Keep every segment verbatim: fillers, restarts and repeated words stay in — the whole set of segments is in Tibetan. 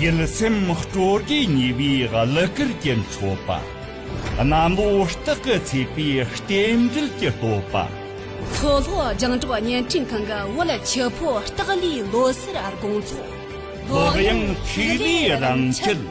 ཡིད་སེམས་སྤྲོ་དགའི་ཉེ་བའི་གླུ་གར་གྱི་འཕྲོད་པ། གནམ་ལོ་སྟག་གི་ཚེས་པའི་རྟེན་འབྲེལ་གྱི་བསྟོད་པ། མཚོ་ལྷོ་རྒྱང་སྒྲོག་བརྙན་འཕྲིན་ཁང་གི་བོད་ཆུ་ཕོ་སྟག་ལུའི་ལོ་སར་དགོང་ཚོགས། ལྷོད་གཡང་ཐིག་ལེའི་རིན་ཆེན།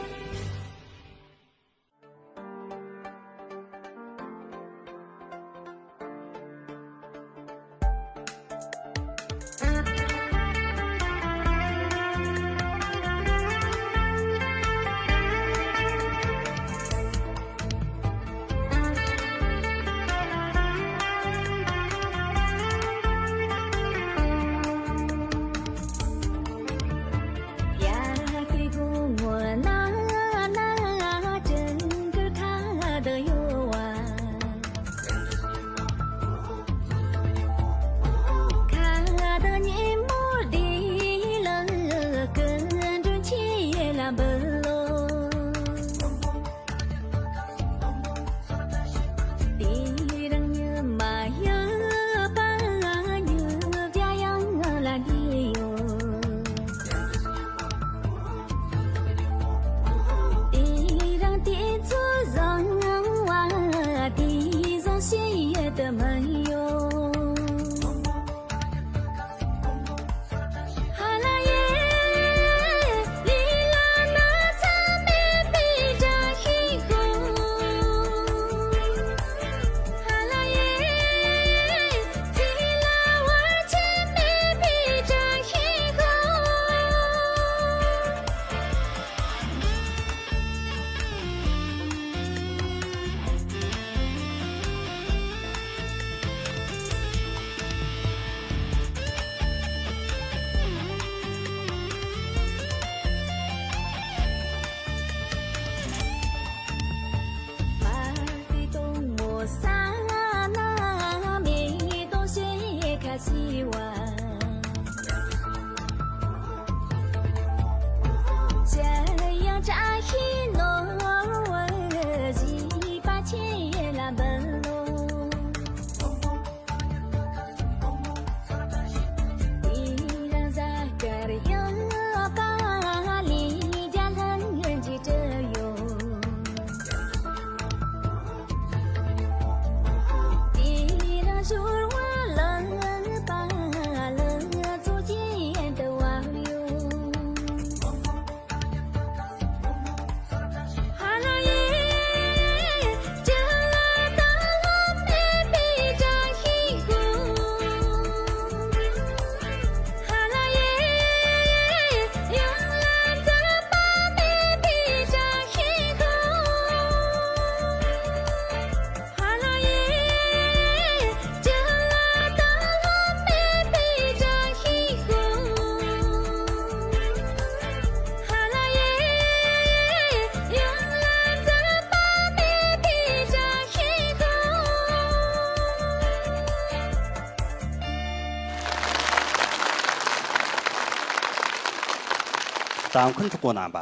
གཏམ་མཁན་གྲོགས་པོ་རྣམ་པ།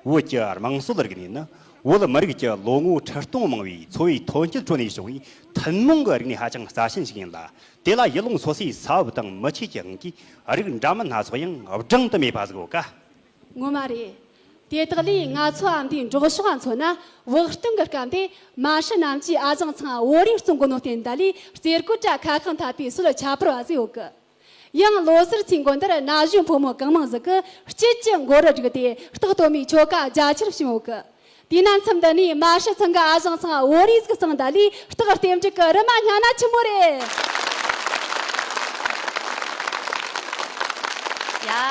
བོད་ཀྱི་དམངས་སྲོལ་རིག་གནས་ནི་བོད་མི་རིགས་ཀྱི་ལོ་ངོ་ཁྲི་སྟོང་མང་བའི་འཚོ་བའི་ཐོན་སྐྱེད་ཁྲོད་ནས་བྱུང་བའི་ཐུན་མོང་གི་རིག་གནས་ཧ་ཅང་རྩ་ཆེན་ཞིག་ཡིན་ལ། དེ་ལ་ཡུལ་ལུང་སོ་སོའི་ས་བབ་དང་མི་ཆོས་ཀྱི་དབང་གིས་རིགས་འདྲ་མིན་སྣ་ཚོགས་ཡང་བགྲང་དུ་མེད་པ་ཟིག་ཡོད་ཀ། ངོ་མ་རེད། དེ་དག་ལས་ང་ཚོའམ་འདིའི་འབྲོག་ཕྱོགས་མཚོན་ན། བག་སྟོན་གྱི་སྐབས་དེ་མ་སྲུ་རྣམས་ཀྱིས་ཨ་ཞང་ཚང་བོད་རིགས་བཙོང་གོ་ནོ་རྟེན་ད་ལས་རྩེ་རྐོ་བྲ་ཁ་ཁང་འཐབ་པའི་སྲོལ་ཁྱད་པར་བ་ཟིག་ཡོད་གི། ཡང་ལོ་སར་ཚེས་མགོ་འདིར་ན་གཞོན་ཕོ་མོ་གང་མང་ཟིག་གིས་དཀྱིལ་གྱི་མགོ་རུ་བསྒྲིགས་ཏེ། སྟག་གཏོར་མའི་ཆོ་ག་རྒྱ་ཆེར་བྱུང་ཡོད་གི། དེས་ན་མཚམས་འདི་ནས་མ་སྲུ་ཚང་གི་ཨ་ཞང་ཚང་བོད་རིགས་ཟིག་གཙང་ད་ལས་སྟག་རྟེན་འབྲེལ་གྱི་རི་མ་ཉག་ན་ཆི་མོ་རེད། ཡ།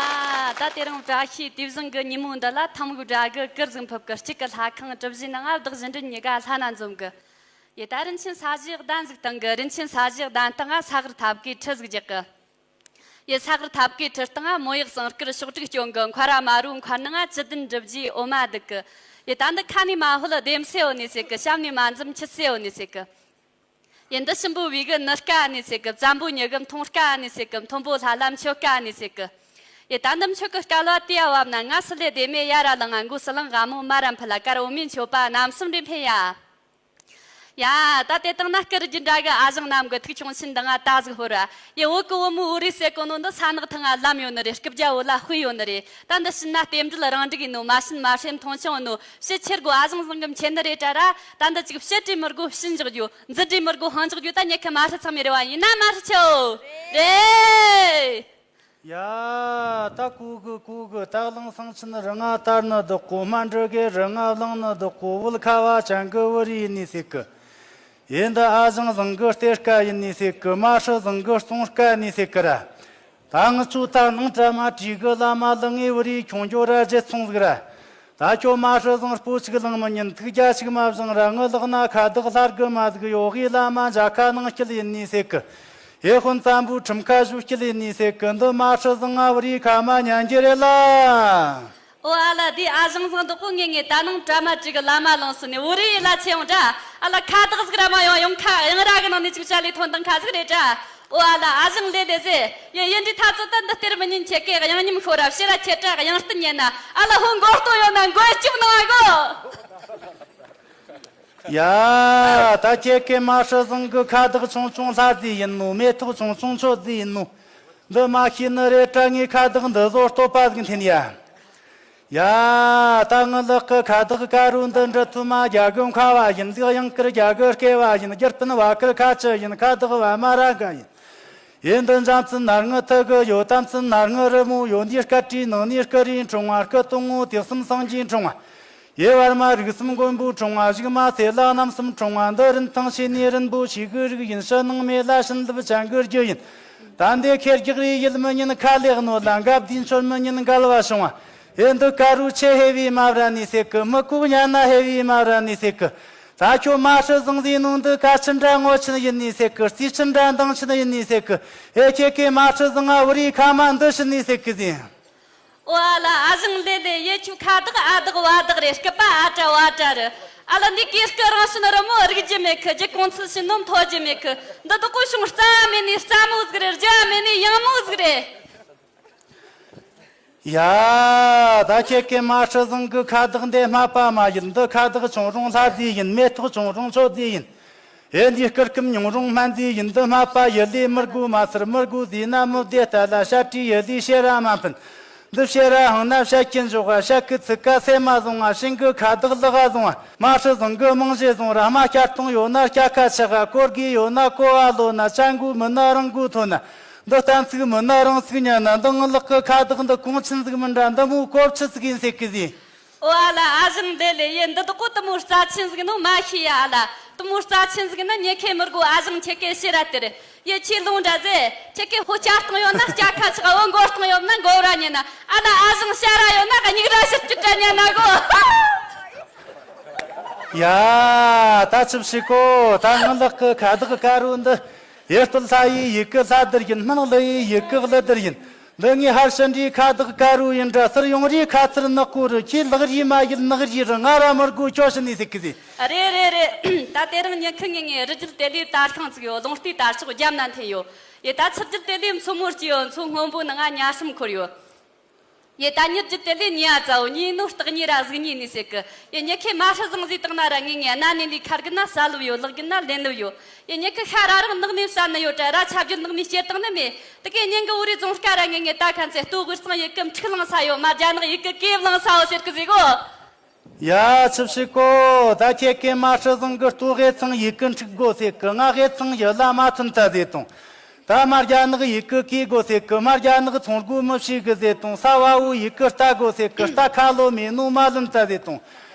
ད་དེ་རིང་བཀྲ་ཤིས་དུས་བཟང་གི་ཉིན་མོ་འདི་ལ་ཐང་མུག་སྦྲ་གི་གུར་ཟིག་ཕུབ་གི། གཅིག་གི་ལྷ་ཁང་གྲུ་བཞིའི་ནང་ང་བདག་གཞན་འདྲེན་གཉིས་ཀ་ལྷ་ན་འཛོམས་གི། ཡེ་ད་རིན་ཆེན་ས་གཞི་གདན་ཟིག་བཏིང་གི། རིན་ཆེན་ས་གཞི་གདན་སྟེང་ང་ས་གར་ཐབ་ཀའི་ཁྲི་ཟིག་རྒྱག་གི། ཡེ་ས་གར་ཐབ་ཀའི་ཁྲི་སྟེང་ང་མོ་ཡག་ཟངས་དཀར་ཕྱོགས་དྲུག་སྐྱོང་གི། མཁར་ར་མ་རུ་མཁར་ནང་ང་བཅུད་ལྡན་སྒྲུབ་བརྒྱུད་འོ་མ་ལྡུག་གི། ཡེ་ད་འདི་ཁ་ནས་མ་ཧོལ་ལྡེམ་སེ་ཡོད་ནི་ཟེར་གི། གཤམ་ནས་མ་འཛུམ་ཁྱི་སེ་ཡོད་ནི་ཟེར་གི། ཡེ་འདི་ཞིམ་པོ་བི་གི་ནི་དཀའ་ནི་ཟེར་གི། བཙན་པོ་ཉི་གི་མཐོང་དཀའ་ནི་ཟེར་གི། མཐོན་པོ་ལྷ་ལམ་མཆོད་དཀའ་ནི་ཟེར་གི། ཡེ་ད་འདི་མཆོད་གི་དཀའ་ལ་དེ་ཡ་བབ་ན། ང་སི་ལེ་དེ་མེ་ཡ་ར་ལང་ང་མགོ་སི་ལང་ག་མོ་མ་ར་འཕུ་ལ་དཀར་འོ་མའི་མཆོད་པ་རྣམ་གསུམ་རེ་འཕེན་ཡ། ཡ། ད་དེ་དང་ན་སྐུ་རི་རྒྱུད་འདྲ་གི་ཨ་ཞང་རྣམས་ཀྱི་ཐུགས་མཆོང་ཆེན་དང་ང་ད་ཟིག་ཧོ་ར། ཡ། བོད་ཀྱི་བུ་མོ་བོད་རིགས་ཟེར་གོ་ནོ་འདི་ས་ནག་ཐང་ང་ལམ་ཡོད་ནི་རེད། རྐུབ་བཀྱག་བོད་ལ་དཔེ་ཡོད་ནི་རེད། ད་འདི་ཕྱིན་ན་རྟེན་འབྲེལ་རང་འགྲིག་ཡིན་ནོ། མ་ཕྱིན་མ་ཧྲེམ་མཐོང་ཆུང་ཡིན་ནོ། ཕྱི་ཆེར་གོ་ཨ་ཞང་བཟང་གི་མཁྱེན་ནི་རེད་དྲ་ར། ད་འདི་ཅིག་ཕྱི་བྲིས་མི་དགོ་ཕྱི་འཇོག་རྒྱུ། འཛིན་བྲིས་མི་དགོ་ཧང་འཇོག་རྒྱུ། ད་ཉེ་ཁ་མ་ཧྲི་ཚང་མི་རེ་བ་ཡིན་ན་མ་ཧྲི་ཆོ། རེད། ཡ། ད་གོ་གི་གོ་གི། ད་གླིང་སེང་ཆེན་རི་ང་དར་ནི་བདག་གོ། སྨན་འབྲུ་གི་རི་ང་བླངས་ནི་བདག་གོ། བོད་ཁ་བ་ཅན་གི་བོད་རིགས་ཡིན་ནི་ཟེར་གི། ཡིན་འདི་ཨ་ཞང་བཟང་གི་གཏེར་ཁ་ཡིན་ནི་ཟེར་གི། མ་ཧྲི་བཟང་གི་ཙོང་ཁ་ཡིན་ནི་ཟེར་གི་ར། ད་ང་ཚོ་ད་ནང་གྲ་མ་བྲིས་གི་བླ་མ་ལ་ངའི་བོད་རིགས་ཁྱོང་རྒྱུ་ར་བརྗེད་སོང་ཟིག་ར། ད་ཁྱོད་མ་ཧྲི་བཟང་སྤོ་ཅིག་ལང་མི་ཉན། ཐུགས་རྒྱ་ཅིག་མ་བཞེངས་ར། ངའི་ལག་ན་ཁ་བདག་ལྷར་གི་མ་ཟིག་ཡོད། གི་བླ་མ་འཇའ་ཁ་ནང་སྐྱིད་ཡིན་ནི་ཟེར་གི། ཡེ་ཧོན་བཙན་པོའི་ཁྲིམས་ཁ་བཞུགས་སྐྱིད་ཡིན་ནི་ཟེར་གི། འདི་མ་ཧྲི་བཟང་ང་བོད་རིགས་ཁ་མ་ཉན་རྒྱུ་རེད་ལ། ཨོ་ཨ་ལ། འདི་ཨ་ཞང་བཟང་བདག་པོ་ངེད་ངེད་ད་ནང་གྲ་མ་བྲིས་གི་བླ་མ་ལངས་སོང་ནས་བོད་རིགས་ཡིད་ལ་ཆེ་ཡོང་དྲ། ཨ་ལ་ཁ་བདག་ཟིག་ར་མ་ཡོང་། ཡོང་ཁ་གཡང་ར་གི་ནང་ནས་ཅིག་བྱ་ལས་ཐོན་དང་ཁ་ཟིག་རེད་དྲ། ཨོ་ཨ་ལ། ཨ་ཞང་ལེ་ལེ་ཟེ། ཡེ་ཡེ་འདྲི་ཐ་ཚོ་ད་འདི་སྟེར་མི་ཉན། ཁྱེད་ཀའི་གཡང་ཉམས་ཤོར་ར། ཕྱིར་ར་ཁྱེད་དྲ་གཡང་སྟེ་ཉན་ན། ཨ་ལ་ཧོ་མགོ་ལྟོ་ཡོད་ན་མགོའི་སྐྱུག་ནང་ཨ་གོ། ཡ། ད་ཁྱེད་ཀའི་མ་ཧྲི་བཟང་གི་ཁ་བདག་ཆུང་ཆུང་ལྷ་རྫི་ཡིན་ནོ། མེ་ཏོག་ཆུང་ཆུང་མཆོད་རྫི་ཡིན་ནོ། འདི་མ་ཤེས་ནི་རེད་དྲ། ངའི་ཁ་བདག་འདི་བཟོ་ལྟོ་པ་ཟིག་འཐེན་ཡ། ཡ། ད་ངའི་ལག་གི་ཁ་བདག་དཀར་རོ་འདི་འདྲི་ཐུ་མ་རྒྱ་གི་ཁ་བ་ཡིན་ཟིག། གཡང་དཀར་རྒྱ་གི་སྐེ་བ་ཡིན། རྒྱུ་སྤུན་བ་དཀར་ཁ་ཆུ་ཡིན། ཁ་བདག་བ་མ་ར་འགའ་ཡིན། ཡིན་འདི་འཇམ་ཚིན་ནར་ངི་ཐུ་གི་ཡོད། དམ་ཚིན་ནར་ངི་རི་མོ་ཡོད། འདི་སྐད་བྲིས་ནང་ནས་སྐུ་རིན་འཁྲུངས་བ། སྐུ་གཏོང་ངོ་དུས་གསུམ་སངས་རྒྱས་འཁྲུངས་བ། ཡེ་བར་མ་རིགས་གསུམ་མགོན་པོ་འཁྲུངས་བ། གཞུག་མ་ཚེ་ལ་རྣམ་གསུམ་འཁྲུངས་བ། འདི་རིན་ཐང་ཆེ་ནི་རིན་པོ་ཆེ་གི་རིགས་ཡིན། ཕྱི་ནང་མེ་ལ་བྱིན་རླབས་ཅན་གི་རྒྱུ་ཡིན། ད་འདི་ཁེར་རྒྱག་རེ་ཡིད་མི་ཉན་ཁ་ལེགས་ནོ་ལ། འགབ་དུས་མཆོད་མི་ཉན་འགལ་བ་བྱུང་བ། ཨེ་འདི་དཀར་རོ་ཆེ་ཧེ་བི་མ་བྲ་ནི་ཟེར་གི། མི་ཀུག་ཉན་ན་ཧེ་བི་མ་བྲ་ནི་ཟེར་གི། ད་ཁྱོད་མ་ཧྲི་བཟང་ཟིན་ནོ་འདི་ཀ་ཆེན་འདྲ་ངོ་ཆེན་ཡིན་ནི་ཟེར་གི། རྩིས་ཆེན་འདྲ་འདང་ཆེན་ཡིན་ནི་ཟེར་གི། ཨེ་ཁྱེད་ཀའི་མ་ཧྲི་བཟང་ང་བོད་རིགས་ཁ་མ་འདི་ཤི་ནི་ཟེར་གི་ཟིན། ཨོ་ཨ་ལ། ཨ་ཞང་ལེ་ལེ། ཡེ་ཁྱོད་ཁ་བདག་ཨ་བདག་བ་བདག་རེད། སྐུད་པ་ཨ་བྲ་བ་བྲ་རེད། ཨ་ལ་འདི་གི་སྐུ་རང་བྱོན་རི་མོ་རིག་རྒྱུ་མེད་གི། རྒྱུ་གོང་ཚུལ་ཕྱིན་ནོ་མཐོ་རྒྱུ་མེད་གི། འདི་དག་གོ་བྱུང་རྩ་བ་མེད་ནི་རྩ་མོ་ཟིག་རེད། རྒྱུ་བ་མེད་ནི་ཡང་མོ་ཟིག་རེད། ཡ། ད་ཁྱེད་ཀའི་མ་ཧྲི་བཟང་གི་ཁ་བདག་འདི་སྨད་པ་མ་ཡིན། འདི་ཁ་བདག་ཆུང་རུང་ལྷ་རྫི་ཡིན། མེ་ཏོག་ཆུང་རུང་མཆོད་རྫི་ཡིན། ཨེ་འདི་སྐུ་ཁམས་ཉུང་རུང་སྨན་རྫི་ཡིན། འདི་སྨད་པ་ཡི་ལི་མི་དགོ་མ་ཚར། མི་དགོ་ཟིན་ན་མི་བདེ་ལྟ་ལ། བཤད་དྲིས་ཡི་ལི་བཤད་ར་མ་ཕན། འདི་བཤད་ར་ཧང་ན་བཤད་ཀྱི་འཇོག་བ། བཤད་ཀྱི་ཚིག་ཀ་སེ་མ་བཟུང་བ། ཤིང་གི་ཁ་བདག་ལག་ག་བཟུང་བ། མ་ཧྲི་བཟང་གི་རྨང་གཞི་བཟུང་ར། རྨ་བསྐྱར་གཏོང་ཡོད་ན་བསྐྱར་ཁ་ཆག་ག། གོར་གི་ཡོད་ན་གོ་བ་ལོ་ན། ཅན་གུ་མི་ན་རང་གུ་ཐོན་ན། འདི་གཏན་ཚིགས་མི་ན་རང་ཚིགས་ཉན་ན། འདི་ངའི་ལག་གི་ཁ་བདག་འདི་གོང་ཆེན་ཟིག་མིན་འདྲ། འདི་མོ་གོ་ཆི་ཟིག་ཡིན་ཟེར་གི་ཟིན། ཨོ་ཨ་ལ། ཨ་ཞང་ལེ་ལེ། ཡེ་འདི་དག་གོ་དུ་མོ་རྩ་ཆེན་ཟིག་ནོ་མ་ཤེས་ཡ། ཨ་ལ་དུ་མོ་རྩ་ཆེན་ཟིག་ན་ཉེ་ཁེ་མི་དགོ། ཨ་ཞང་ཁྱེད་ཀའི་ཤེས་ར་དེར། ཡེ་ཁྱེད་ལུང་འདྲ་ཟེ། ཁྱེད་ཀའི་ཧོ་བསྐྱར་གཏོང་ཡོད་ན་བསྐྱར་ཁ་ཆག་འོ། མགོ་གཏོང་ཡོད་ན་མགོ་ར་ཉན་ན། ཨ་ལ་ཨ་ཞང་བཤད་ར་ཡོད་ན་སྙིགས་ར་ཕྱིར་གྱི་དྲ་ཉན་ན་གོ། ཡ། ད་ཆི་བྱེད་གོ། ད་ངའི་ལག་གི་ཁ་བདག་དཀར་རོ་འདི། ཡེ་སྟོད་ལྷ་ཡི་ཡི་གེ་ལྷ་དར་ཡིན། སྨན་ལྷ་ཡི་ཡི་གེ་ལྷ་དར་ཡིན། འདི་ངའི་ཧར་ཤན་རིའི་ཁ་བདག་དཀར་རོ་ཡིན་འདྲ། ཟུར་ཡོང་རིའི་ཁ་ཚུར་ནག་པོ་རུ། ཁྱེད་ལག་རིས་མ་ཡིན་ནག་རིས་རུ། ང་ར་མི་དགོ་ཁྱོད་ཤི་ནི་ཟིག་གི་ཟིག། རེད་རེད་རེད། ད་དེ་རིང་ཉི་ཁུ་ངེ་ངེ་རི་རྒྱུད་དེ་ལས་དར་ཁང་བཙུགས་ཡོད། ལུང་རྟའི་དར་ལྕོག་རྒྱབ་ན་འཐེན་ཡོད། ཡེ་ད་ཆུ་རྒྱུད་དེ་ལས་མཚོ་མོ་སྐྱེས་ཡོད། མཚོ་སྔོན་པོ་ནང་ང་ཉ་སྲམ་འཁོར་ཡོད། ཡེ་ད་ཉི་རྒྱུད་དེ་ལས་ཉི་ཨ་ཙའོ། ཉི་ནོ་སྟག་ཉི་ར་གཟིག་ཉི་ནི་ཟེར་གི། ཡེ་ཉི་ཁེ་མ་ཧྲི་བཟང་ཟིག་བཏང་ན་ར་ངེ་ངེ་གནའ་ནས་ལས་ཁ་རྒྱུད་ན་ཟ་ལུབ་ཡོད། ལག་རྒྱུད་ན་ལེན་ལུབ་ཡོད། ཡེ་ཉི་ཁེ་ཤ་ར་རང་ནག་ནས་ཟ་ནི་ཡོད་དྲ་ར། ཆ་རྒྱུད་ནག་ནས་སྐྱེ་བཏང་ནི་མེད། དེ་གའི་ཉིན་གི་འུ་རི་རྫོང་དཀའ་ར་ངེ་ངེ་ད་ཁན་ཚེ་ལྟོ་གོས་གཙང་ཡི་གེ་འཁྲིག་ལང་ས་ཡོད། མ་རྒྱ་ནག་ཡི་གེ་གེ་བླང་ས་ཡོད་ཟེར་གི་ཟིག་གོ། ཡ། ཆི་བྱེད་གོ། ད་ཁྱེད་ཀའི་མ་ཧྲི་བཟང་གི་ལྟོ་གོས་གཙང་ཡི་གེ་འཁྲིག་དགོ་ཟེར་གི། ང་གོས་གཙང་ཡི་ལ་མ་ཐོན་ད་ཟེར་དང་། ད་མ་རྒྱ་ནག་ཡི་གེ་གི་དགོ་ཟེར་གི། མ་རྒྱ་ནག་ཚོང་སྒོ་མི་ཤེས་གི་ཟེར་དང་། ས་བ་བོ་ཡི་གེ་ལྟ་དགོ་ཟེར་གི། ལྟ་ཁ་ལོ་མེད་ནོ་མ་ལུན་ད་ཟེར་དང་།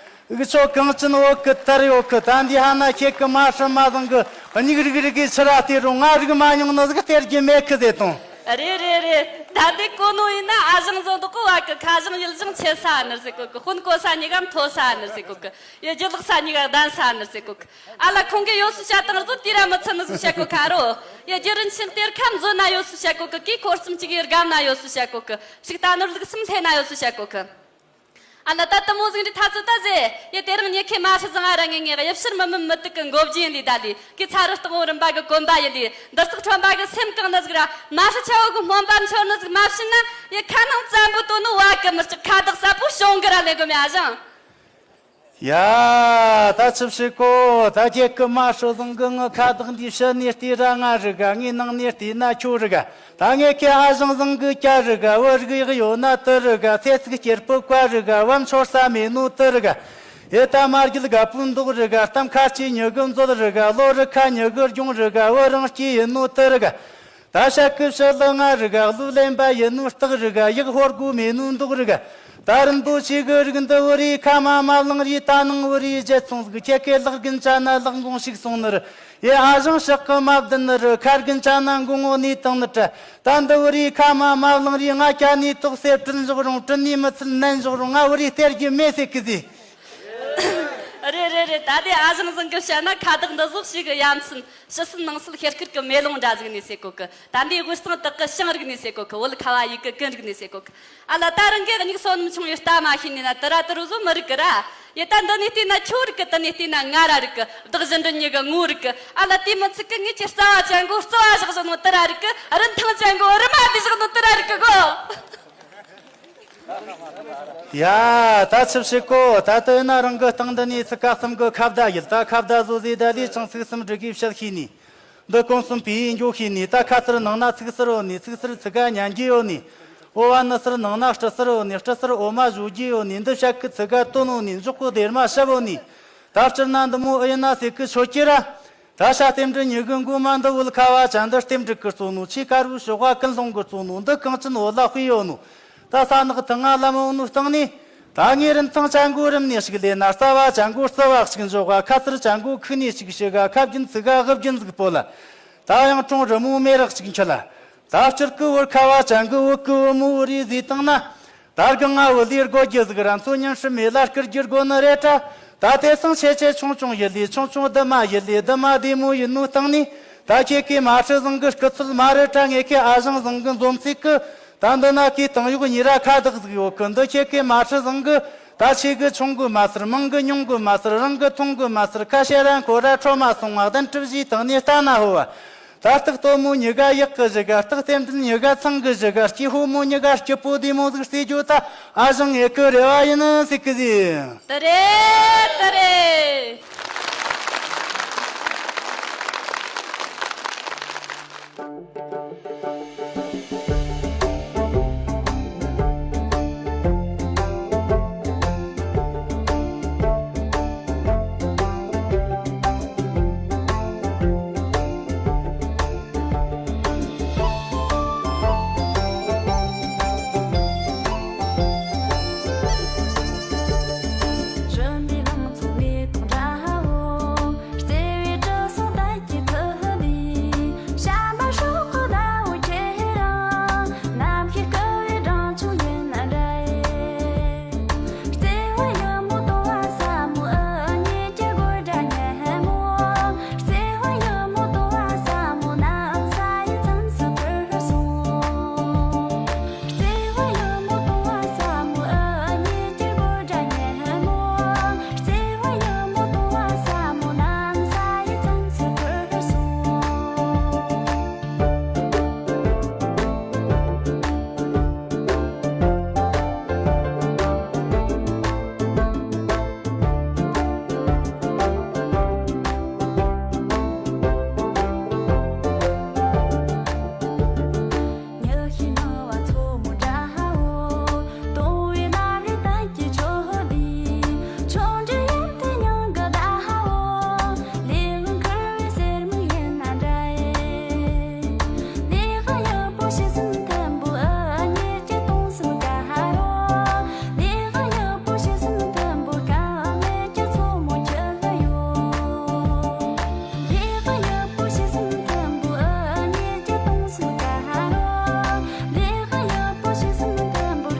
འུ་ཆོ་གངས་ཅན་བོད་གི་དར་ཡོད་གི། ད་འདི་ཧ་ན་ཁྱེད་གི་མ་ཧྲི་མ་བཟང་གི་སྙིགས་རིགས་རིགས་གི་ཕྱི་ར་དེ་རུ་ང་རིག་མ་མྱོང་ནི་ཟིག་སྟེར་རྒྱུ་མེད་གི་ཟེར་དང་། རེད་རེད་རེད། ད་འདི་གོ་ནོ་ཡིན་ན་ཨ་ཞང་བཟང་དུ་གོ་བ་གི། ཁ་ཞང་ཡིད་ཞང་ཆེ་ས་ནི་ཟེར་གོ་གི། དཔོན་གོ་ས་ཉི་ག་མཐོ་ས་ནི་ཟེར་གོ་གི། ཡ། རྒྱུ་ལག་ས་ཉི་ག་ལྡན་ས་ནི་ཟེར་གོ་གི། ཨ་ལ་ཁོང་གི་ཡོད་སུ་བཤད་དང་བཟོ་དེ་ར་མི་ཚུ་ནི་སུ་བཤད་གོ་ཁ་རོ། ཡ། རྒྱུ་རིན་ཆེན་གཏེར་ཁ་མཛོད་ན་ཡོད་སུ་བཤད་གོ་གི། གི་འཁོར་གསུམ་གཅིག་གི་སྒམ་ན་ཡོད་སུ་བཤད་གོ་གི། ཕྱུག་རྟ་ནོར་ལུག་གསུམ་ལྷས་ན་ཡོད་སུ་བཤད་གོ་གི། ཨ་ན་ད་དུ་མོ་ཟིག་འདི་ཐ་ཚོ་ད་ཟེ། ཡ། དེ་རིང་ཉི་ཁེ་མ་ཧྲི་བཟང་ང་ར་ངེ་ངེ་གཡུ་ཕྱིར་མི་མི་མི་དུག་གི་མགོ་བརྗེ་ཡིན་ལི་ད་ལི། གི་ཚ་རུ་སྟོང་རིམ་པ་གི་གོམ་པ་ཡིན་ལི། འདིར་ཚགས་ཁྲོན་པ་གི་སེམས་གང་ནི་ཟིག་ར། མ་ཧྲི་ཆ་བོ་གི་སྨོན་པ་འཆོར་ནི་ཟིག་མ་བྱིན་ན། ཡ། ཁ་ནང་བཙན་པོ་དོ་ནི་བ་གི་མི་ལྕགས་ཁ་བདག་ཟབ་པོ་བྱུང་གི་ར་ལེ་གོ་མེ་ཨ་ཞང་། ཡ། ད་ཆི་བྱེད་གོ། ད་ཁྱེད་ཀྱི་མ་ཧྲི་བཟང་གི་ངི་ཁ་བདག་འདི་ཕྱི་ནས་བལྟས་ར་ང་རི་ག། ངའི་ནང་ནས་བལྟས་ན་ཁྱོད་རི་ག། ད་ངས་ཁྱེད་ཨ་ཞང་བཟང་གི་སྐྱ་རི་ག། བུ་རིག་ཡག་ཡོད་ན་དུ་རི་ག། ཚེ་གཅིག་སྐྱེར་པོ་བཀའ་རི་ག། བམ་ཆོར་ས་མེད་ནོ་དུ་རི་ག། ཡེ་ད་མ་རྒྱུད་དགའ་པོའི་མདོག་རི་ག། གཏམ་ཁ་ཆེ་མྱི་གི་མཛོད་རི་ག། ལོ་རི་ཁ་མྱི་གི་ལྗོངས་རི་ག། བུ་རང་སྐྱེས་ཡིན་ནོ་དུ་རི་ག། ད་ཤ་ཀི་ཤི་ལི་ང་རི་ག། གླུ་ལེན་པ་ཡིན་ནོ་སྟག་རི་ག། ཡག་ཧོར་གོ་མེད་ནོ་མདོག་རི་ག། ད་རིན་པོ་ཆེ་གི་རིགས་འདི་བུ་རི་ཁ་མ་མ་བླངས་རི། ད་ནང་བུ་རི་རྒྱལ་ཚོང་ཟིག། ཁྱེད་ཀའི་ལག་རྒན་ཅ་ན་ལག་འགོང་ཞིག་སོང་ནི་རི། ཡེ་ཨ་ཞང་ཤག་གི་མ་བདུན་ནི་རི། ཁ་རྒན་ཅ་ན་འགོང་ངོ་ནི་དང་ནི་དྲ། ད་འདི་བུ་རི་ཁ་མ་མ་བླངས་རི། ང་ཀྱ་ནི་དོག་སེ་བྲིན་འཇོག་རུང་། བྲིན་ནི་མི་ཚུལ་ནན་འཇོག་རུང་། ང་བུ་རི་སྟེར་རྒྱུ་མེད་ཟེར་གི་ཟི། རེད་རེད་རེད། ད་དེ་ཨ་ཞང་བཟང་གི་བཤད་ན་ཁ་བདག་འདི་ཟོག་ཞིག་གི་ཡ་མཚན་ཕྱི་སེམས་ནང་སེམས་ཤེལ་ཁུར་གི་མེ་ལོང་འདྲ་ཟིག་ནས་ཟེར་གོ་གི། ད་འདི་དབུས་གཙང་དག་གི་ཤང་རིག་ནས་ཟེར་གོ་གི། བོད་ཁ་བ་ཡི་གི་ཀུན་རིག་ནས་ཟེར་གོ་གི། ཨ་ལ་ད་རང་གི་སྙིགས་སོ་ནམ་ཆུང་ཡི་ལྟ་མ་ཤེས་ནས་ན་དུ་ར་དུ་རུ་བཟོ་མི་རིག་གི་ར། ཡེ་ད་འདི་ནས་བལྟས་ན་ཁྱོད་རིག་གི། དེ་ནས་བལྟས་ན་ང་ར་རིག་གི། བདག་གཞན་འདྲ་གཉིས་ཀ་ངོ་རིག་གི། ཨ་ལ་དེ་མི་ཚིག་གི། ངེད་ཀྱི་རྩ་བ་ཅན་གོ་རྩ་བ་བཞག་བཞག་ནོ་དུ་ར་རིག་གི། རིན་ཐང་ཅན་གོ་རི་མ་དེ་བཞག་ནོ་དུ་ར་རིག་གི་གོ། ཡ། ད་ཆི་བྱེད་གོ། ད་ལྟ་ཡིན་ན་རང་གི་སྟེང་འདི་ནས་ཚིག་ཁ་གསུམ་གི་ཁ་བརྡ་ཡིན། ད་ཁ་བརྡ་བཟོ་ཟེར་ད་ལས་ཅང་ཚིག་གསུམ་འབྲི་གི་བཤད་ཤེས་ནི། འདི་གོང་གསུམ་པའི་འགྱོ་ཤེས་ནི། ད་ཁ་ཟུར་ནང་ན་ཚིག་ཟུར་ཡོད་ནི། ཚིག་ཟུར་ཚིག་ཁ་ཉན་རྒྱུ་ཡོད་ནི། འོ་བ་ནི་ཟུར་ནང་ན་སྤྲི་ཟུར་ཡོད་ནི། སྤྲི་ཟུར་འོ་མ་བཞོ་རྒྱུ་ཡོད་ནི། འདི་བཤད་གི་ཚིག་ཁ་དོན་ཡོད་ནི། འཇོག་གི་སྡེར་མ་ཞབས་ཡོད་ནི། ད་སྤྱིར་ན་འདི་མོ་ཨེ་ཡིན་ན་ཟེར་གི་ཆོད་ཀྱི་ར། ད་ཤ་རྟེན་འབྲེལ་ཉི་གི་མགོ་མ་འདི་བོད་ཁ་བ་ཅན་འདི་རྟེན་འབྲེལ་གི་གཙོ་ནོ། ཆེ་དཀར་བོའི་ཤོག་བ་ཀུན་སློང་གི་གཙོ་ནོ། འདི་གངས་ཅན་བོད་ལ་དཔེ་ཡོད་ནོ། ད་ས་ནག་ཐང་ང་ལམ་འོ་ནོ་སྟེང་ནས། ད་ངས་རིན་ཐང་ཅན་གོ་རིམ་ནས་ཞིག་ལས་ན། རྩ་བ་ཅན་གོ་རྩ་བ་ཞིག་འཇོག་ག། ཁ་ཟུར་ཅན་གོ་ཁུག་ནས་ཞིག་ཞུ་ག། ཁ་རྒྱུན་ཚིག་ག་དབུ་རྒྱུན་ཟིག་སྤོ་ལ། ད་ཡང་གྲོང་རི་མོ་མེ་རག་ཞིག་འཁྱུད་ལ། ད་སྤྱིར་གི་བོད་ཁ་བ་ཅན་གི་བོད་གི་བུ་མོ་བོ་རེ་ཟེར་བཏང་ན། ད་སྒང་ང་བུ་ལས་དགོ་རྒྱུ་ཟིག་ར། མཚོ་ཉམས་ཧྲི་མེ་ལ་སྐུར་རྒྱུ་དགོ་ནི་རེད་དྲ། ད་དེ་སང་ཆེ་ཆེ་ཆུང་ཆུང་ཡི་ལས། ཆུང་ཆུང་དུ་མ་ཡི་ལས། དུ་མ་བདེ་མོ་ཡིན་ནོ་སྟེང་ནས། ད་ཁྱེད་ཀྱི་མ་ཧྲི་བཟང་གི་སྐུ་ཚུལ་མ་རེད་དྲ། ངེད་ཀྱི་ཨ་ཞང་བཟང་གི་འཛོམས་ཚིག་གི། ད་འདི་ན་ཁྱེད་སྟེང་གཡོག་གཉིས་ར་ཁ་བདག་ཟིག་ཡོད་གི། འདི་ཁྱེད་ཀྱི་མ་ཧྲི་བཟང་གི། ད་ཆེ་གི་ཆུང་གི་མ་ཟེར། མང་གི་ཉུང་གི་མ་ཟེར། རང་གི་མཐོང་གི་མ་ཟེར། ཁ་ཤས་ར་འཁོར་ར་ཁྲོ་མ་སོང་བ། གདན་གྲུ་བཞིའི་སྟེང་ནས་ལྟ་ན་ཧོ་བ། ད་སྟག་སྟོན་མོ་གཉིས་ཀ་གཡག་གི་གཞི་ག། སྟག་རྟེན་འབྲེལ་གཉིས་ཀ་ཚང་གི་གཞི་ག། སྐྱེས་ཕོ་མོ་གཉིས་ཀ་སྐྱིད་པོ་བདེ་མོ་ཟིག་རྩེ་རྒྱུ་ད་ཨ་ཞང་ངེད་ཀི་རེ་བ་ཡིན་ཟེར་གི་ཟིག། དེ་རེད་དེ་རེད།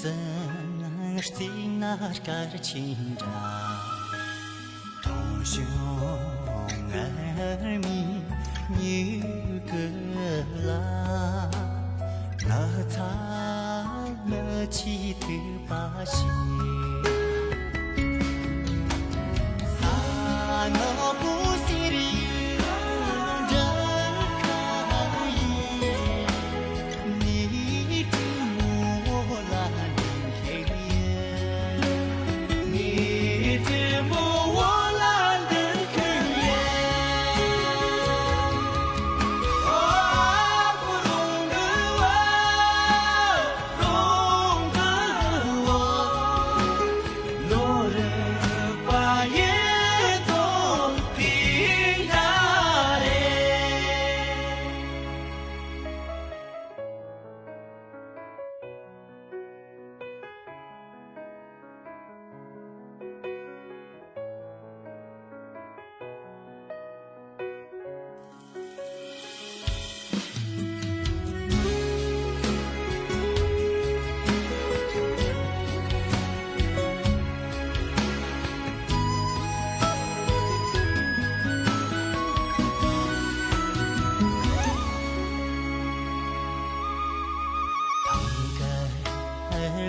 སྲིད་ན་སྐར་ཆེན་འདྲ། མཐོང་བྱུང་ངར་མའི་མྱུ་གུ་ལ། ན་ཚ་མི་བྱེད་ཐུབ་པ་ཞིག་ས་ནག་པོ་སེར་ཡུལ་འདྲ་ཁ་ཡིན།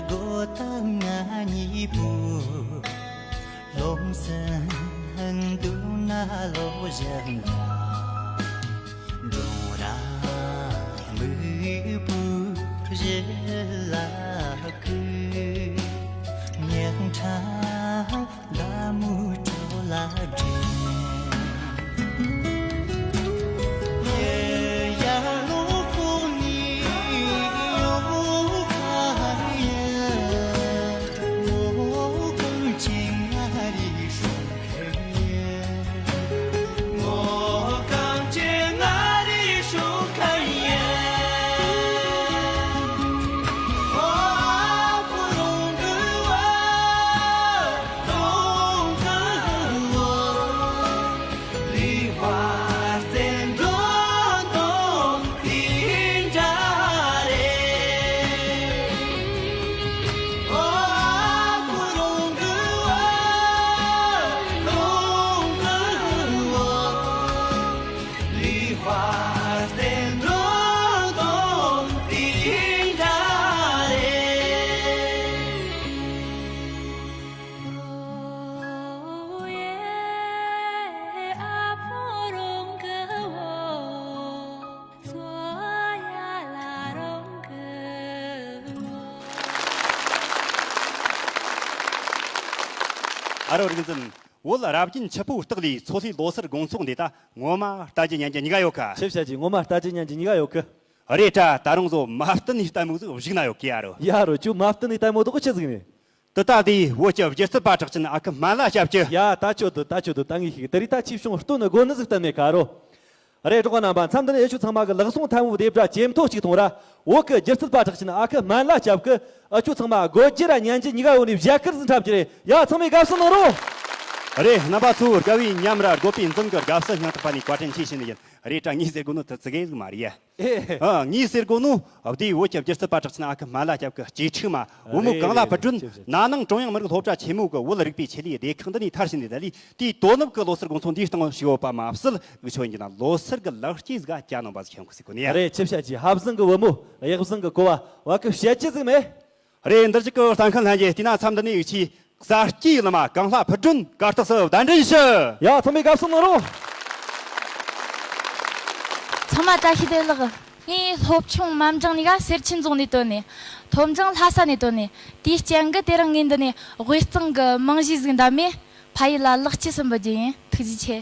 སྒོ་དང་ང་གཉིས་པོ། ལོམ་སེང་འདུག་ན་ལོ་བཞི་འདྲ། འབྲོང་ར་སྨུག་པོའི་བཞི་ལ་ཁུ། ཉག་ཕྲ་ལ་མོའི་བྲོ་ལ་འགྲིམ། ཨ་རོ་རིག་འཛིན། བོད་རབ་བརྒྱུད་ཆུ་སྤོའི་སྟག་ལུའི་མཚོ་ལྷོའི་ལོ་སར་དགོང་ཚོགས་འདི་ད་ངོ་མ་ལྟ་རྒྱུ་ཉན་རྒྱུ་གཉིས་ཀ་ཡོད་ཀ། ཆི་བཤད་ཀྱི། ངོ་མ་ལྟ་རྒྱུ་ཉན་རྒྱུ་གཉིས་ཀ་ཡོད་ཀི། རེད་དྲ། ད་རུང་བཟོ་མ་བསྟུན་ནས་ལྟད་མོ་ཟིག་བཞུགས་ན་ཡོད་ཀི། ཨ་རོ། ཡ་རོ། ཁྱོད་མ་བསྟུན་ནས་ལྟད་མོ་དོག་ཆི་ཟིག་ནས། དེ་ད་དེའི་བོད་ཀྱི་སྒྱུ་རྩལ་པ་གྲགས་ཅན་ཨ་ཁུ་སྨན་བླ་སྐྱབས་ཀྱི། ཡ། ད་ཁྱོད་དུ་ད་ཁྱོད་དུ་ད་ངས་ཤིག་དེ་རིགས་ད་ཆེ་བྱུང་སྟོན་ནི་དགོ་ནི་ཟིག་གཏན་མེད་ཀ། ཨ་རོ། རེད། གྲོགས་རྣམ་པ། མཚམས་འདི་ནས་ཨེ་ཆོ་ཚང་མ་གི་ལག་ཟུང་ཐལ་མོ་རྡེབ་སྒྲ་ཇེ་མཐོ་གཅིག་གཏོང་ར། བོད་ཀྱི་སྒྱུ་རྩལ་པ་གྲགས་ཅན་ཨ་ཁུ་སྨན་བླ་སྐྱབས་ཀྱིས་ཨ་ཆོ་ཚང་མ་དགོད་རྒྱུ་ར་ཉན་རྒྱུ་གཉིས་ཀ་ཡོད་ནི་བཞད་གར་ཟིག་འཁྲབ་རྒྱུ་རེད། ཡ། ཚང་མས་དགའ་བསུ་གནང་རོགས། རེད། རྣམ་པ་ཚོ་དགའ་བའི་ཉམས་ར་དགོད་པའི་འཛུམ་གྱི་དགའ་བསུ་སྙིང་ཐག་པ་ནས་བཀའ་དྲིན་ཆེ་ཞུ་ནི་ཡིན། རེད་དྲ། ངས་ཟེར་དགོས་ནོ་དེ་ཙི་གེ་ཟིག་མ་རེད་ཡ། ཨེ། ཨ། ངས་ཟེར་དགོས་ནོ། བདེ་བོད་ཀྱི་སྒྱུ་རྩལ་པ་གྲགས་ཅན་ཨ་ཁུ་སྨན་བླ་སྐྱབས་ཀྱི་སྐྱེས་ཕྲུག་མ་བུ་མོ། རེད་གངས་ལྷ་རེད་ཕུར་རེད། སྒྲོན། ཆེ་ཆེ། ན་ནིང་ཀྲུང་དབྱང་མི་རིགས་སློབ་གྲྭ་ཆེན་མོ་གི་བོད་རིག་པའི་ཆེད་ལས་སྡེ་ཁག་འདི་ནས་མཐར་ཕྱིན་ནས་ད་ལས། དེའི་དོ་ནུབ་ཀྱི་ལོ་སར་དགོང་ཚོགས་འདིའི་སྟེང་ཞུགས་ཡོད་པ་མ་ཟད། འུ་ཆོ་ཡིན་གྱི་ན་ལོ་སར་གྱི་ལེགས་སྐྱེས་ཟིག་ག་བཅའ་གནང་བ་ཟིག་ཁྱེད་ཁུ་སི་གོ་ནས། རེད། ཆི་བཤད་ཀྱི། ཧབ་བཟང་གི་བུ་མོ། གཡག་བཟང་གི་ཀོ་བ། བ་གི་བཤད་ཀྱི་ཟིག་མེད། རེད། འདིར་བཞུགས་ཀྱི་ལྟ་མཁན་ལྷན་རྒྱས། དེས་ན་མཚམས་འདི་ནས་འུ་ཆོའི་གསར་སྐྱེས་བླ་མ་གངས་ལྷ་ཕུར་སྒྲོན་གར་སྟེགས་སུ་གདན་འདྲེན་ཞུ། ཡ། ཚང་མས་དགའ་བསུ་གནང་རོགས། ཚང་མ་བཀྲ་ཤིས་བདེ་ལེགས། ངས་སློབ་ཆུང་མ་འབྲིང་ནས་ག་སེར་ཆེན་རྫོང་ནས་བཏོན་ནས། མཐོ་འབྲིང་ལྷ་ས་ནས་བཏོན་ནས། དེའི་རྐྱེན་གྱིས་དེ་རིང་ངས་འདི་ནས་དབུས་གཙང་གི་རྨང་གཞི་ཟིག་འདམས་མས། ཕ་ཡུལ་ལ་ལེགས་སྐྱེས་སུ་འབུལ་རྒྱུ་ཡིན། ཐུགས་རྗེ་ཆེ།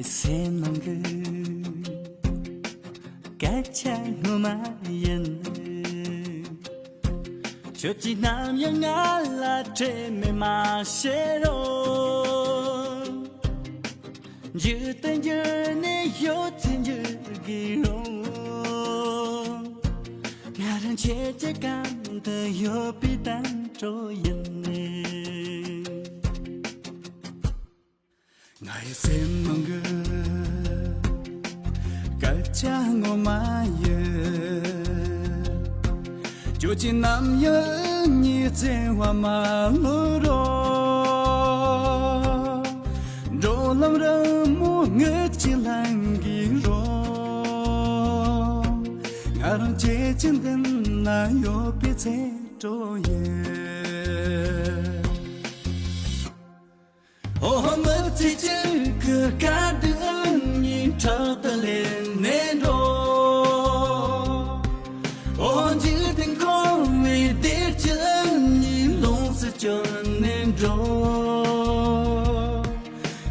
ངའི་སེམས་ནང་གི་སྐད་ཆ་ངོ་མ་ཡིན། ཁྱོད་ཀྱིས་ནམ་ཡང་ང་ལ་ཁྲེལ་མེད་མ་བྱེད་རོགས། འགྱུར་དང་འགྱུར་ནས་ཡོད་ཚད་འགྱུར་དགོས་རུང་། ང་རང་ཁྱེད་ཀྱི་གམ་དུ་ཡོད་པའི་དམ་བགྲོད་ཡིན། ངའི་སེམས་ནང་གི་སྐད་ཆ་ངོ་མ་ཡིན། ཁྱོད་ཀྱིས་ནམ་ཡང་ངའི་བརྩེ་བ་མ་བསླུ་རོགས། འགྲོ་ལམ་རིང་མོ་ངེད་ཀྱི་ལམ་གྱི་རོགས། ང་རང་ཁྱེད་ཀྱི་མདུན་ན་ཡོད་པའི་ཚེ་སྒྲོག་ཡིན། ཨོ་ཧོ། མི་ཚེ་གཅིག་གི་དཀའ་སྡུག་གཉིས་ཕྲག་ཏུ་ལེན་ནས་འགྲོ། ཨོ་ཧོ། འཇིག་རྟེན་འཁོར་བའི་བདེ་སྐྱིད་གཉིས་ལོངས་སུ་སྤྱོད་ནས་འགྲོ།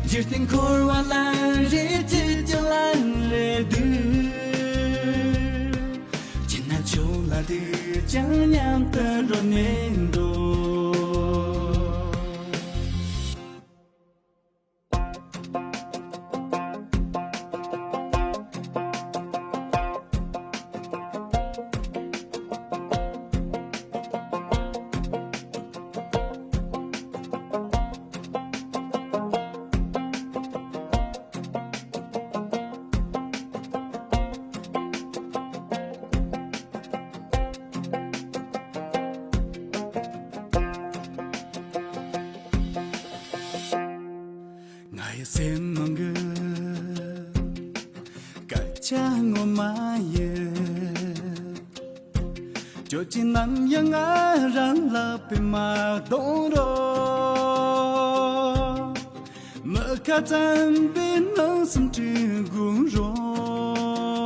འཇིག་རྟེན་འཁོར་བ་ལ་རེ་ཅིག་ཅི་ལ་རེ་སྡུག་ཅི་ན་ཆོག་ལ་དུས་ཀྱང་མཉམ་དུ་འགྲོ་ནས་འགྲོ། སེམས་ནང་གི་སྐད་ཆ་ངོ་མ་ཡིན། ཁྱོད་ཀྱིས་ནམ་ཡང་ང་རང་ལ་དཔེ་མ་གཏོང་རོགས། མི་ཁ་ཙམ་པའི་ནང་སེམས་ཁྲིད་དགོས་རོགས།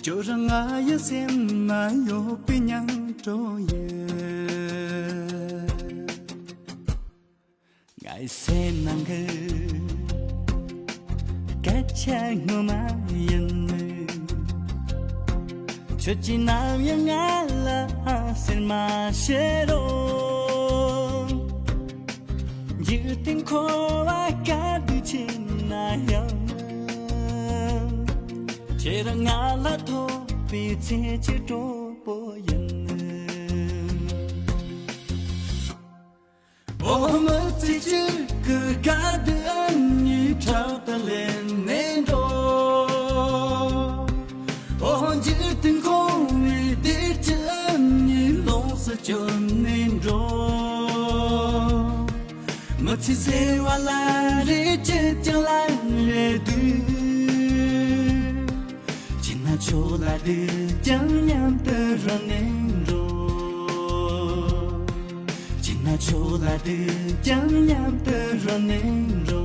ཁྱོད་རང་ང་ཡི་སེམས་ན་ཡོད་པའི་མཉམ་སྤྲོ་ཡིན། ངའི་སེམས་ནང་གི་སྐད་ཆ་ངོ་མ་ཡིན། ཁྱོད་ཀྱིས་ནམ་ཡང་ང་ལ་ཟེར་མ་ཤེས་རོགས། འཇིག་རྟེན་འཁོར་བ་དཀའ་སྡུག་ཆེ་ན་ཡང་། ཁྱེད་རང་ང་ལ་ཐོབ་པའི་ཚེ་གཅིག་གྲོགས་པོ་ཡིན། འོ་མི་ཚེ་གཅིག་གི་དཀའ་སྡུག་ཨ་ནི་ཕྲག་ཏུ་ལེན་ནས་འགྲོ། འོ་འཇིག་རྟེན་འཁོར་བའི་བདེ་སྐྱིད་ཨ་ནི་ལོངས་སུ་སྤྱོད་ནས་འགྲོ། མི་ཚེ་ཟེར་བ་ལ་རེ་ཅི་ཀྱང་ལ་རེ་དུས། ཅི་ན་ཆོག་ལ་དུས་ཀྱང་མཉམ་དུ་རོལ་ནས་འགྲོ། ཅི་ན་ཆོག་ལ་དུས་ཀྱང་མཉམ་དུ་རོལ་ནས་འགྲོ།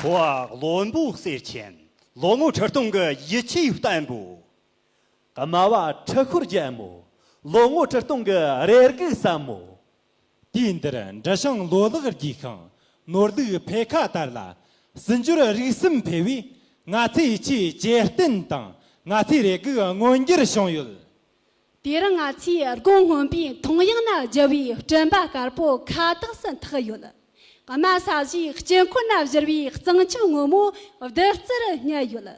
ཕོ་བ་བློན་པོ་གསེར་ཆེན། ལོ་ངོ་ཁྲི་སྟོང་གི་ཡིད་ཆེས་བརྟན་པོ། སྨྲ་བ་ཁྲི་ཤོར་རྒྱལ་མོ། ལོ་ངོ་ཁྲི་སྟོང་གི་རེ་སྒུག་ཟབ་མོ། དུས་འདིར་འབྲི་ཞིང་ལོ་ལེགས་རྒྱས་ཤིང་ནོར་ལུག་འཕེལ་ཁ་དར་ལ། སྲིད་འབྱོར་རིག་གསུམ་འཕེལ་བས། ང་ཚོའི་ཡིད་ཆེས་ཇེ་བརྟན་དང་། ང་ཚོའི་རེ་སྒུག་མངོན་འགྱུར་བྱུང་ཡོད། དེ་རིང་ང་ཚོས་དགུང་སྔོན་པོའི་མཐོངས་ཡངས་ན་རྒྱུ་བའི་སྤྲིན་པ་དཀར་པོ་ཁ་དོག་སུ་འཐག་ཡོད། དམའ་ས་གཞིའི་དཀྱིལ་འཁོར་ན་བཞུར་བའི་གཙང་ཆབ་སྔོན་མོ་བདུད་རྩིར་བསྙལ་ཡོད།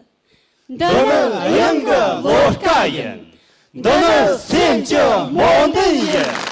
འདི་ནི་དབྱངས་ཀྱི་ལོ་སྐལ་ཡིན། འདི་ནི་སེམས་ཀྱི་སྨོན་འདུན་ཡིན།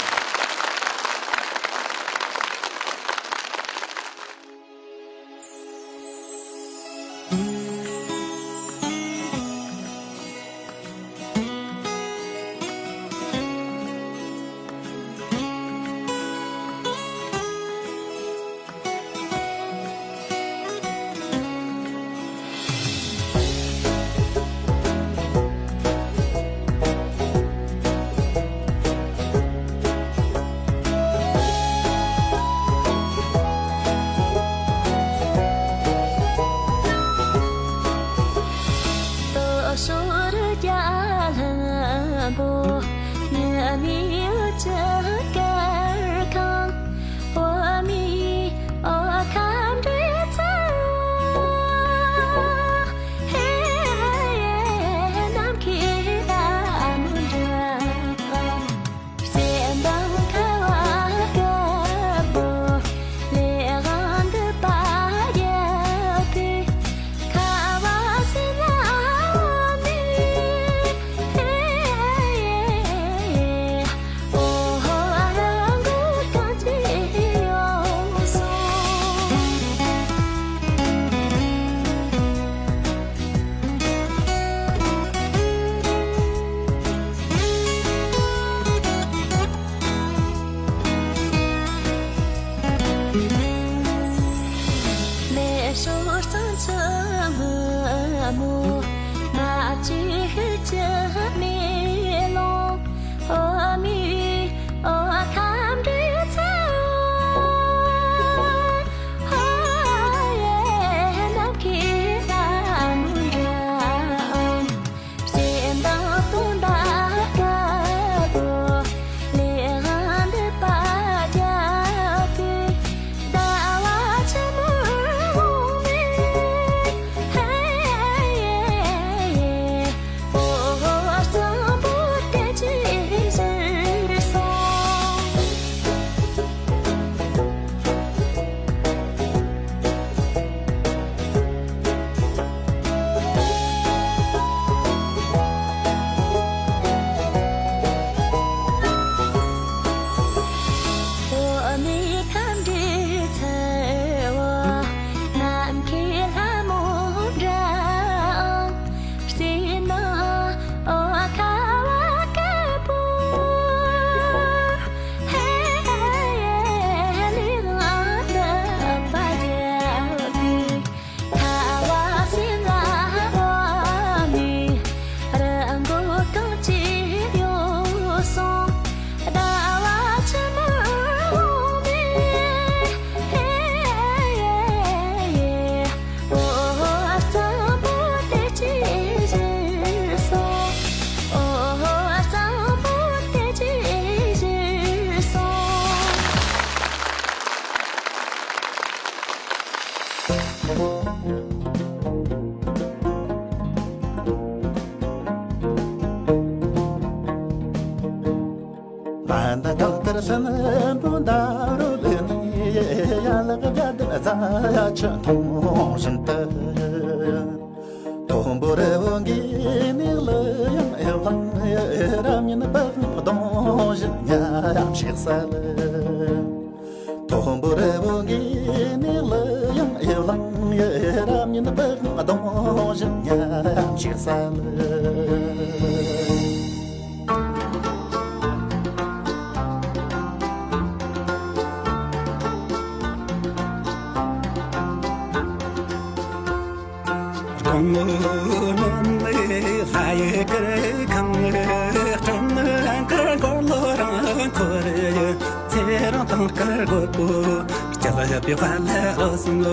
རྒྱལ་བའི་དཔལ་རོ་སོང་།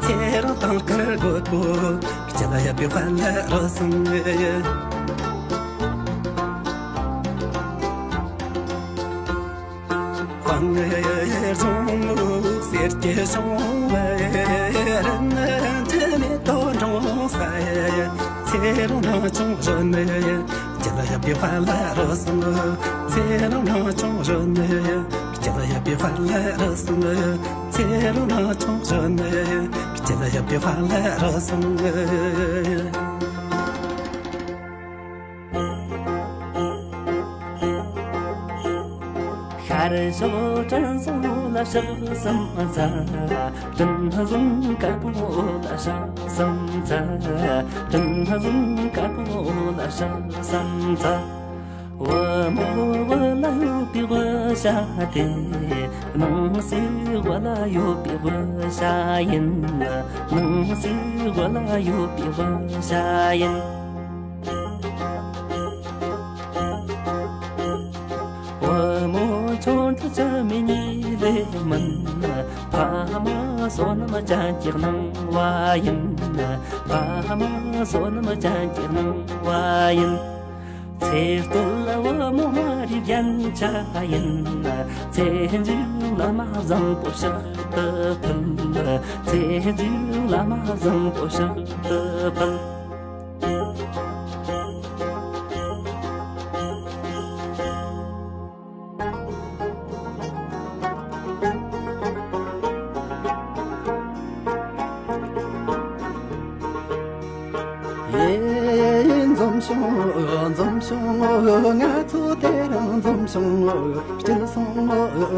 ཚེ་རིང་དང་དཀར་གོ་པོ། རྒྱལ་བའི་དཔལ་རོ་སོང་། དཔང་ཡེ་རྫོང་ལུགས་གསེར་གྱི་གཞུང་བའི་རིན་ཆེན་མེ་ཏོག་འབྲོང་ས་ཡེ། ཚེ་རིང་རང་བྱུང་རོལ་ནས་རྒྱལ་བའི་དཔལ་རོ་སོང་། ཚེ་རིང་རང་བྱུང་རོལ་ནས་རྒྱལ་བའི་དཔལ་རོ་སོང་། ཚེ་རིང་རང་བྱུང་རོལ་ནས་རྒྱལ་བའི་དཔལ་རོ་སོང་། ཤར་ཕྱོགས་སྤྲིན་བཟང་ལ་ཕྱག་གསུམ་འཚལ། སྤྲིན་བཟང་དཀར་པོ་ལ་ཕྱག་གསུམ་འཚལ། སྤྲིན་བཟང་དཀར་པོ་ལ་ཕྱག་གསུམ་འཚལ། བུ་མོ་བུ་ལ་ཡོད་པའི་དབུ་ཞྭ་དེ། སྣང་སྲིད་བུ་ལ་ཡོད་པའི་དབུ་ཞྭ་ཡིན། སྣང་སྲིད་བུ་ལ་ཡོད་པའི་དབུ་ཞྭ་ཡིན། བུ་མོ་ཆུང་དུ་བྱ་མི་གཉིས་ལས་མིན། ཕ་མ་བསོད་ནམས་ཅན་གྱི་སྣང་བ་ཡིན། ཕ་མ་བསོད་ནམས་ཅན་གྱི་སྣང་བ་ཡིན། ཚེ་སྟོད་བུ་མོ་མ་རིག་རྒྱན་ཆ་ཡིན། ཚེ་མཇུག་བླ་མ་བཟང་པོ་ཕྱག་ཏུ་ཕུལ། ཚེ་མཇུག་བླ་མ་བཟང་པོ་ཕྱག་ཏུ་ཕུལ། ཡེ། འཛོམས་བྱུང་། འཛོམས་བྱུང་། ང་ཚོ་དེ་རིང་འཛོམས་བྱུང་། སྐྱིད་སོང་།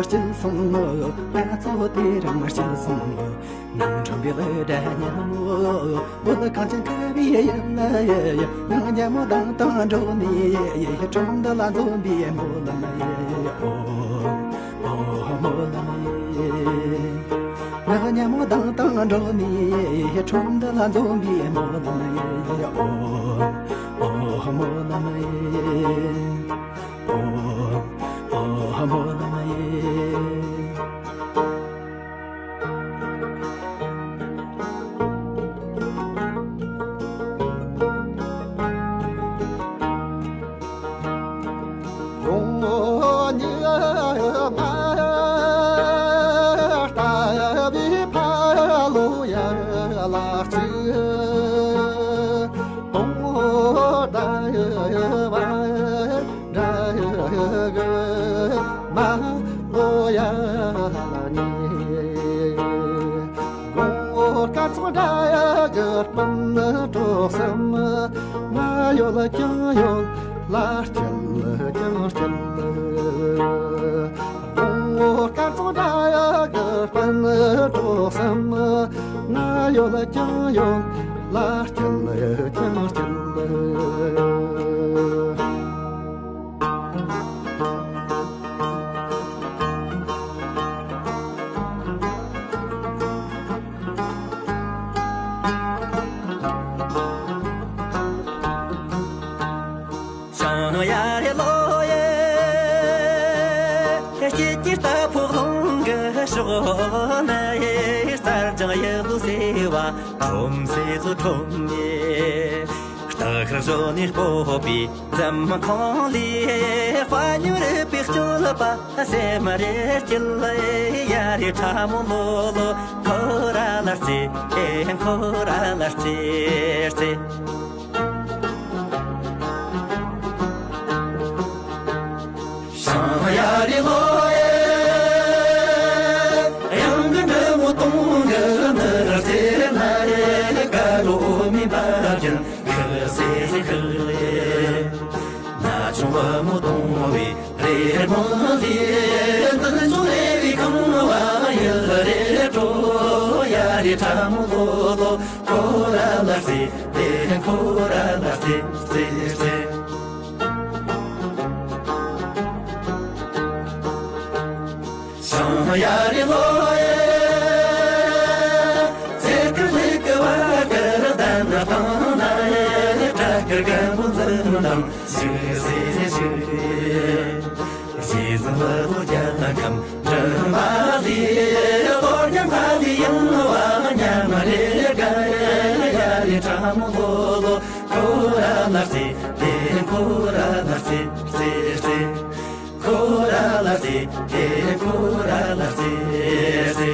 སྐྱིད་སོང་། ང་ཚོ་དེ་རིང་སྐྱིད་སོང་། ནང་ཁྲོམ་པའི་ལོ་འདྲ་ཉིན་མོ། བོད་གངས་ཅན་ཁ་བའི་ཡུལ་ལ། ང་ཉལ་མོ་དང་དང་འགྲོགས་ནས། ཁྲོམ་འདི་ལ་འཛོམས་པའི་སྨོན་ལམ་ཡིན། ཨོ། ཨོ་སྨོན་ལམ་ཡིན། ང་ཉལ་མོ་དང་དང་འགྲོགས་ནས། ཁྲོམ་འདི་ལ་འཛོམས་པའི་སྨོན་ལམ་ཡིན། ཨོ། ཨོ་སྨོན་ལམ་ཡིན། ཨོ། ཨོ་སྨོན་ལམ་ཡིན། ཡོང་ཉི་མ་ལྟ་བུའི་ཕ་ལོ་ཡ་ལགས་ཀྱི་གདོང་ལྟ་བུ། འདྲ་གི་མ་ལོ་ཡ་ལ་ནི། དགོང་མོ་སྐར་ཚོགས་འདྲ་གི་སྤུན་གྲོགས་གསུམ། ང་ཡོད་ཀྱང་ཡོད་ལ་སྐྱིད་ཀྱང་སྐྱིད། དགོང་མོ་སྐར་ཚོགས་འདྲ་གི་སྤུན་གྲོགས་གསུམ། ང་ཡོད་ཀྱང་ཡོད་ལ་སྐྱིད་ཀྱང་སྐྱིད། ཞང་ཡ་རེ་ལོ་ཡེ། སྐྱིད་ཀྱི་རྟ་ཕོ་ལུང་གི་ཕྱོགས་ན་ཡེ། རྩལ་སྦྱངས་ཡེ་ལུ་སེ་བ་ཁྲོམ་སེ་ཚོ་ཁྲོམ་ཡེ། རྟ་ཁར་བཞོན་ནས་སྤོབས་པའི་འཛུམ་ཁང་ལས། དཔའ་ཉུ་རེ་པའི་སྤྱོད་པ་སེམས་རེ་སྐྱིད། ཡ་རེ་ཁྲ་མོ་ལོ་ལོ་ཁོ་ར་ལ་རྩེ། ཨེ་ཁོ་ར་ལ་རྩེ་རྩེ། ཞང་ཡ་རེ་ལོ་ཡེ། གཡང་གི་འབྲི་མོ་དུང་གི་ནི་རྩེ་ན་ཡེ། དགའ་སྤྲོ་མེ་འབར་གྱིན་ཁུ་སེ་སེ་ཁུ་ཡེ། ན་ཆུང་བུ་མོ་དུང་བའི་རེ་མོ་ལི། འདི་ཆུང་རེ་བའི་ཁང་བ་ཡི་རེ་སྤྲོ། ཡ་རེ་ཁྲ་མོ་ལོ་ལོ་ཁོ་ར་ལ་རྩེ། དེ་ཁོ་ར་ལ་རྩེ་རྩེ་རྩེ། ཞང་ཡ་རེ་ལོ་ཡེ། ཚེ་ཀི་ལི་ཀི་བ་ཀི་རི་དན་དང་ན་ཡེ། བྲག་དཀར་རྒན་པོ་འཛིན་དང་ཞིག་སེ་ཞིག། ཞེས་བཟང་བུ་ལོ་རྒྱ་ཁམས་འགྲིམ་པ་ལས། གློ་ ཁྲ་མོ་ལོ་ལོ། ཁོ་ར་ལ་སི་དེ་ཁོ་ར་ལ་སི་སི་སི། ཁོ་ར་ལ་སི་དེ་ཁོ་ར་ལ་སི་སི།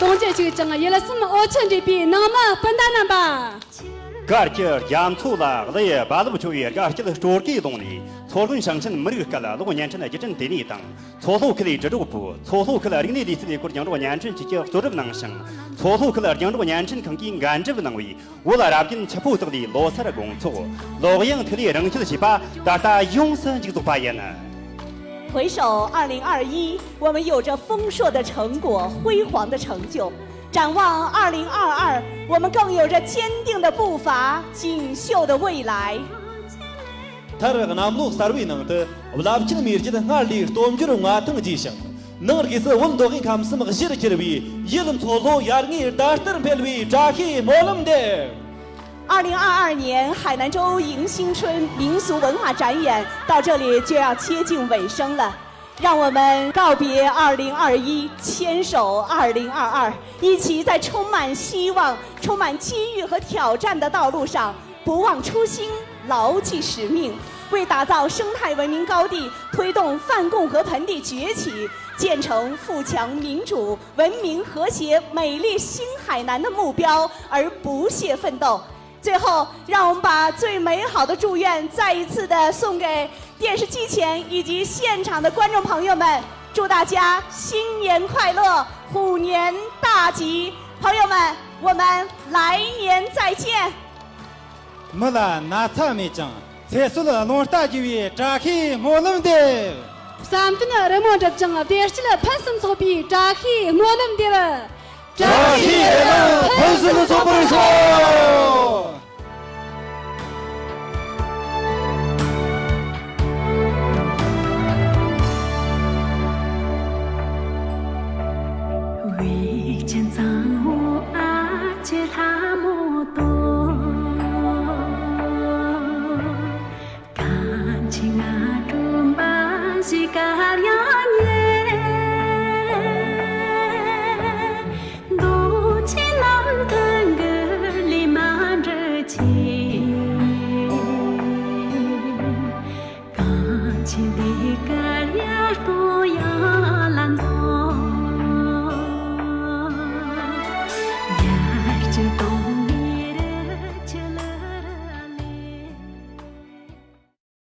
དུང་ཅན་ཞིག་ཀྱང་ཡིད་གསུམ་འོ་ཆུ་འདྲེས་པའི་ནང་མི་སྤུན་ཟླ་རྣམ་པ། གར་གྱི་རྒྱ་མཚོ་ལ་གླུ་ཡི་རྦ་རླབས་འཕྱོ་བའི་དགའ་སྐྱིད་སྤྲོ་དགའི་ཀློང་ནས། མཚོ་སྔོན་ཞིང་ཆེན་མི་རིགས་སྐད་གློག་བརྙན་འཕྲིན་བརྒྱུད་འཕྲིན་ལྟེ་གནས་དང་། མཚོ་ལྷོ་ཁུལ་དྲིལ་སྒྲོག་པུའུ། མཚོ་ལྷོ་ཁུལ་རིག་གནས་ལས་གཙོའི་ལས་སྐོར་རྒྱང་སྒྲོག་བརྙན་འཕྲིན་ཅུས་ཀྱིས་གཙོ་སྒྲུབ་གནང་ཞིང་། མཚོ་ལྷོ་ཁུལ་རྒྱང་སྒྲོག་བརྙན་འཕྲིན་ཁང་གིས་འགན་སྒྲུབ་གནང་བའི། བོད་རབ་རྒྱན་ཆུ་ཕོ་སྟག་ལུའི་ལོ་གསར་དགོང་ཚོགས། ལོག་གཡེང་ཐིག་ལེ་རང་རྐྱལ་ཞེས་པ་ད་ལྟ་ཡོངས་སུ་མཇུག་རྫོགས་པ་ཡིན། 回首二零二一，我们有着丰硕的成果、辉煌的成就。展望二零二二，我们更有着坚定的步伐、锦绣的未来。 མཐར་གནམ་ལོ་གསར་བའི་ནང་དུ་རླབས་ཆེན་མེས་རྒྱལ་སྔར་ལས་སྟོབས་འབྱོར་མངའ་ཐང་རྒྱས་ཤིང་། ནང་སྒོས་སུ་བོད་མདོ་དབུས་ཁམས་གསུམ་གཞིར་གྱུར་བའི་ཡུལ་མཚོ་ལྷོ་ཡར་ངོའི་ཟླ་ལྟར་འཕེལ་བའི་བཀྲ་ཤིས་སྨོན་ལམ་འདེབས། 二零二二年海南州迎新春民俗文化展演到这里就要接近尾声了，让我们告别二零二一，牵手二零二二，一起在充满希望、充满机遇和挑战的道路上不忘初心，牢记使命，为打造生态文明高地、推动泛共和盆地崛起、建成富强民主、文明和谐、美丽新海南的目标而不懈奋斗。最后，让我们把最美好的祝愿再一次的送给电视机前以及现场的观众朋友们，祝大家新年快乐，虎年大吉！朋友们，我们来年再见。 མི་ལ་ན་ཚ་མེད་ཅིང་ཚེ་སྲོག་རླུང་རྟ་རྒྱས་པའི་བཀྲ་ཤིས་སྨོན་ལམ་འདེབས། བསམ་དོན་རི་མོ་འགྲུབ་ཅིང་བདེ་སྐྱིད་ཕུན་སུམ་ཚོགས་པའི་བཀྲ་ཤིས་སྨོན་ལམ་འདེབས། བཀྲ་ཤིས་རེ་ལ་ཕུན་སུམ་ཚོགས་པར་ཤོག